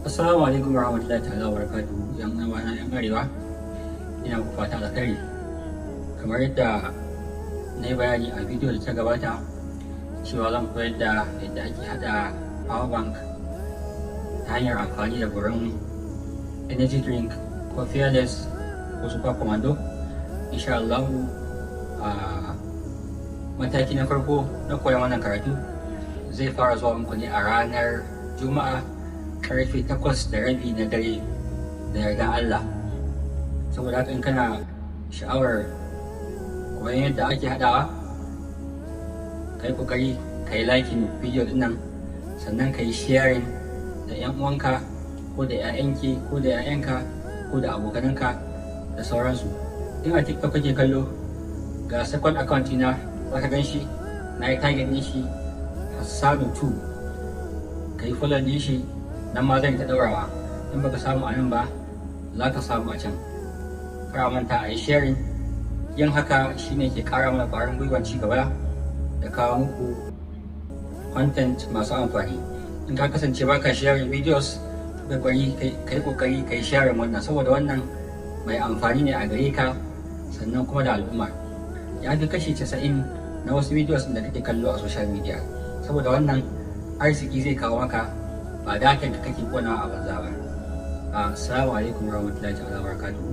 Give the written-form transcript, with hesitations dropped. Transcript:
Assalamu alaikum warahmatullahi ta'ala wabarakatuhu, yan uwana yan arewa, ina muku fata alkhairi. Kamar yadda na yi bayani a bidiyo da ta gabata cewa zan koyar da yadda ake haɗa power bank ta hanyar amfani da gurin energy drink ko Fearless ko Super Commando, insha Allah a mataki na farko na koyon wannan karatu zai fara zuwa muku ne a ranar Juma'a karfe 8:30 na dare da yardan Allah. Saboda haka in kana sha'awar koyon yadda ake haɗawa, ka yi ƙoƙari ka yi liking bidiyo ɗin nan, sannan ka yi sharing da 'yan uwanka ko da 'ya'yanki ko da 'ya'yanka ko da abokananka da sauransu. In a TikTok kake kallo, ga second account ɗina, za ka gan shi na yi tagging ɗin shi, Hassanu 2. Ka yi follow ɗin shi, nan ma zan ta ɗaurawa. In baka samu a nan ba, za ka samu a can. Kar a manta a yi sharing. Yin haka shine ke ƙara mana ƙwarin gwiwan ci gaba da kawo muku content masu amfani. In ka kasance baka sharing videos, ka yi ƙoƙari ka yi sharing wannan, saboda wannan mai amfani ne a gare ka sannan kuma da al'umma. Ya fi kashi 90 na wasu videos da kake kallo a social media, saboda wannan arziki zai kawo maka, ba datan ka kake konawa a banza ba. Assalamu alaikum warahmatullahi ta'ala wabarakatuhu.